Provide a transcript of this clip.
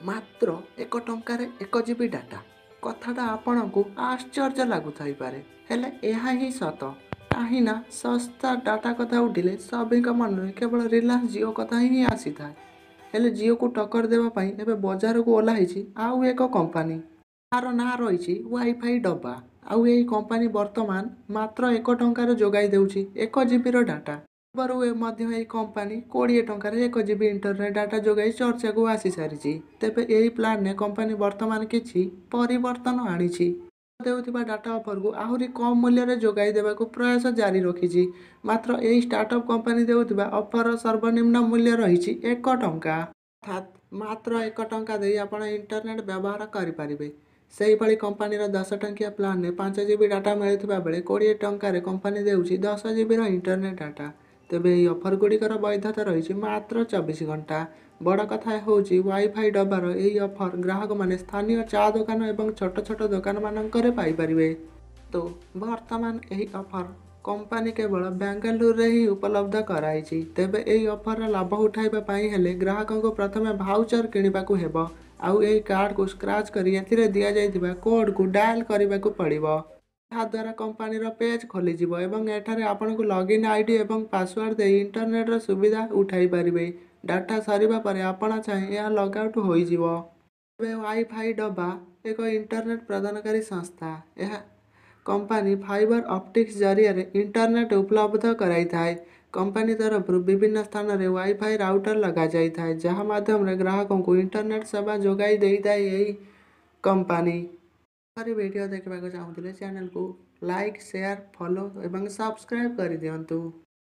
ମାତ୍ର 1 ଟଙ୍କାରେ 1 GB data. କଥାଟା ଆପଣଙ୍କୁ ଆଶ୍ଚର୍ଯ୍ୟ ଲାଗୁଥାଇପାରେ, ହେଲେ ଏହା ହିଁ ସତ। କାହିଁନା ଶସ୍ତା ଡାଟା କଥା ଉଠିଲେ ସଭିଙ୍କ ମନରେ କେବଳ ରିଲାଏନ୍ସ ଜିଓ କଥା ହିଁ ଆସିଥାଏ। ହେଲେ ଜିଓକୁ ଟକ୍କର ଦେବା ପାଇଁ ଏବେ ବଜାରକୁ ଓହ୍ଲାଇଛି ଆଉ ଏକ କମ୍ପାନୀ। ତାର ନାଁ ରହିଛି ୱାଇଫାଇ ଡବା। ଆଉ ଏହି କମ୍ପାନୀ ବର୍ତ୍ତମାନ ମାତ୍ର 1 ଟଙ୍କାରେ ଯୋଗାଇ ଦେଉଛି 1 ଜିବିର ଡାଟା। ପୂର୍ବରୁ ମଧ୍ୟ ଏହି କମ୍ପାନୀ 20 ଟଙ୍କାରେ 1 ଜିବି ଇଣ୍ଟରନେଟ୍ ଡାଟା ଯୋଗାଇ ଚର୍ଚ୍ଚାକୁ ଆସିସାରିଛି। ତେବେ ଏହି ପ୍ଲାନରେ କମ୍ପାନୀ ବର୍ତ୍ତମାନ କିଛି ପରିବର୍ତ୍ତନ ଆଣିଛି। ଦେଉଥିବା ଡାଟା ଅଫରକୁ ଆହୁରି କମ୍ ମୂଲ୍ୟରେ ଯୋଗାଇ ଦେବାକୁ ପ୍ରୟାସ ଜାରି ରଖିଛି। ମାତ୍ର ଏହି ଷ୍ଟାର୍ଟଅପ୍ କମ୍ପାନୀ ଦେଉଥିବା ଅଫରର ସର୍ବନିମ୍ନ ମୂଲ୍ୟ ରହିଛି 1 ଟଙ୍କା। ଅର୍ଥାତ୍ ମାତ୍ର 1 ଟଙ୍କା ଦେଇ ଆପଣ ଇଣ୍ଟରନେଟ୍ ବ୍ୟବହାର କରିପାରିବେ। ସେହିଭଳି କମ୍ପାନୀର 10 ଟଙ୍କିଆ ପ୍ଲାନରେ 5 ଜିବି ଡାଟା ମିଳୁଥିବା ବେଳେ 20 ଟଙ୍କାରେ କମ୍ପାନୀ ଦେଉଛି 10 ଜିବିର ଇଣ୍ଟରନେଟ୍ ଡାଟା। ତେବେ ଏହି ଅଫରଗୁଡ଼ିକର ବୈଧତା ରହିଛି ମାତ୍ର 24 ଘଣ୍ଟା। ବଡ଼ କଥା ହେଉଛି, ୱାଇଫାଇ ଡବାର ଏହି ଅଫର ଗ୍ରାହକମାନେ ସ୍ଥାନୀୟ ଚା ଦୋକାନ ଏବଂ ଛୋଟ ଛୋଟ ଦୋକାନମାନଙ୍କରେ ପାଇପାରିବେ। ତ ବର୍ତ୍ତମାନ ଏହି ଅଫର କମ୍ପାନୀ କେବଳ ବେଙ୍ଗାଲୁରୁରେ ହିଁ ଉପଲବ୍ଧ କରାଇଛି। ତେବେ ଏହି ଅଫରର ଲାଭ ଉଠାଇବା ପାଇଁ ହେଲେ ଗ୍ରାହକଙ୍କୁ ପ୍ରଥମେ ଭାଉଚର କିଣିବାକୁ ହେବ। ଆଉ ଏହି କାର୍ଡକୁ ସ୍କ୍ରାଚ୍ କରି ଏଥିରେ ଦିଆଯାଇଥିବା କୋଡ୍କୁ ଡାଏଲ୍ କରିବାକୁ ପଡ଼ିବ। ଏହାଦ୍ୱାରା କମ୍ପାନୀର ପେଜ୍ ଖୋଲିଯିବ ଏବଂ ଏଠାରେ ଆପଣଙ୍କୁ ଲଗ୍ଇନ୍ ଆଇଡି ଏବଂ ପାସୱାର୍ଡ ଦେଇ ଇଣ୍ଟରନେଟ୍ର ସୁବିଧା ଉଠାଇ ପାରିବେ। ଡାଟା ସରିବା ପରେ ଆପଣା ଛାଏଁ ଏହା ଲଗ୍ଆଉଟ୍ ହୋଇଯିବ। ତେବେ ୱାଇଫାଇ ଡବା ଏକ ଇଣ୍ଟରନେଟ୍ ପ୍ରଦାନକାରୀ ସଂସ୍ଥା। ଏହା କମ୍ପାନୀ ଫାଇବର ଅପ୍ଟିକ୍ସ ଜରିଆରେ ଇଣ୍ଟରନେଟ୍ ଉପଲବ୍ଧ କରାଇଥାଏ। କମ୍ପାନୀ ତରଫରୁ ବିଭିନ୍ନ ସ୍ଥାନରେ ୱାଇଫାଇ ରାଉଟର ଲଗାଯାଇଥାଏ, ଯାହା ମାଧ୍ୟମରେ ଗ୍ରାହକଙ୍କୁ ଇଣ୍ଟରନେଟ୍ ସେବା ଯୋଗାଇ ଦେଇଥାଏ ଏହି କମ୍ପାନୀ। ଏପରି ଭିଡ଼ିଓ ଦେଖିବାକୁ ଚାହୁଁଥିଲେ ଚ୍ୟାନେଲକୁ ଲାଇକ୍, ସେୟାର, ଫଲୋ ଏବଂ ସବସ୍କ୍ରାଇବ୍ କରିଦିଅନ୍ତୁ।